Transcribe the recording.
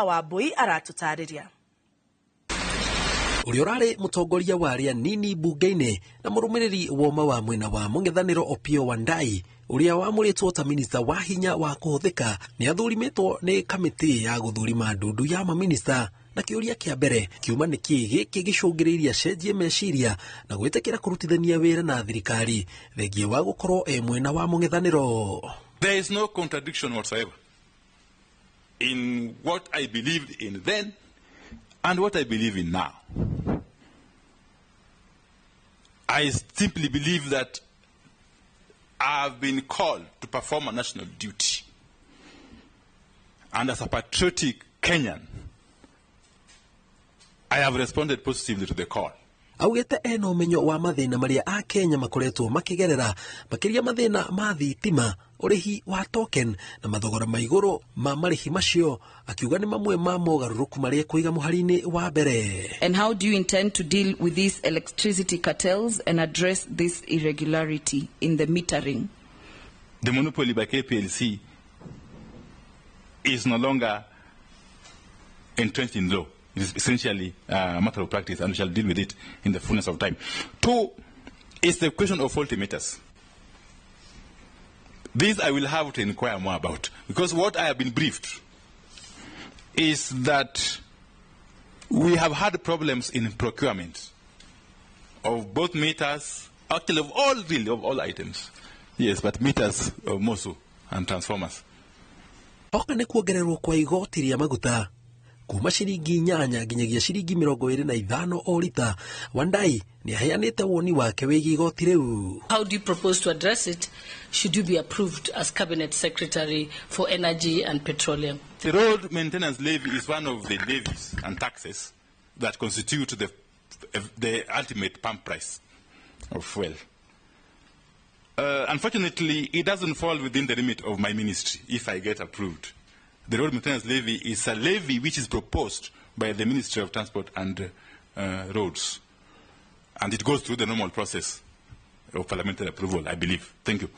Wambui aratũtarĩria. Ũrĩa ũrarĩ mũtongoria wa arĩa nini mbunge-inĩ na mũrũmĩrĩri woma wa mwena wa mũng'ethanĩro Opiyo Wandayi, ũrĩa wamũrĩtwo ta minista wa hinya wa kũhũthĩka, nĩ athurimĩtwo nĩ kamĩtĩ ya gũthurima ndundu ya maminista, na kĩũria kĩa mbere kiuma nĩ kĩĩ gĩkĩ gĩcũngĩrĩirie acenjie meciria na gwĩtĩkĩra kũrutithania wĩra na thirikari thengia wa gũkorwo e mwena wa mũng'ethanĩro. There is no contradiction whatsoever in what I believed in then and what I believe in now. I simply believe that I have been called to perform a national duty. And as a patriotic Kenyan, I have responded positively to the call. Augĩte ena ũmenyo wa mathĩna marĩa akenya makoretwo makĩgerera, makĩria mathĩna ma thitima, ũrĩhi wa token na mathogora ma igũrũ ma marĩhi macio, akiuga nĩ mamwe ma mogarũrũku marĩa kũiga mũhari-inĩ wa mbere. And how do you intend to deal with these electricity cartels and address this irregularity in the metering? The monopoly by KPLC is no longer entrenched in law. It is essentially a matter of practice, and we shall deal with it in the fullness of time. Two is the question of faulty meters. This I will have to inquire more about, because what I have been briefed is that we have had problems in procurement of both meters, actually of all, really, of all items. Yes, but meters more so, and transformers. Oka nĩ kuongererwo kwa igoti rĩa maguta kuma ciringi 8 nginyagia ciringi 25 o rita. Wandayi nĩ aheanĩte woni wake wĩgiĩ igoti rĩu. How do you propose to address it should you be approved as Cabinet Secretary for Energy and Petroleum? The road maintenance levy is one of the levies and taxes that constitute the ultimate pump price of fuel. Unfortunately, it doesn't fall within the remit of my ministry if I get approved. The road maintenance levy is a levy which is proposed by the Ministry of Transport and Roads. And it goes through the normal process of parliamentary approval, I believe. Thank you.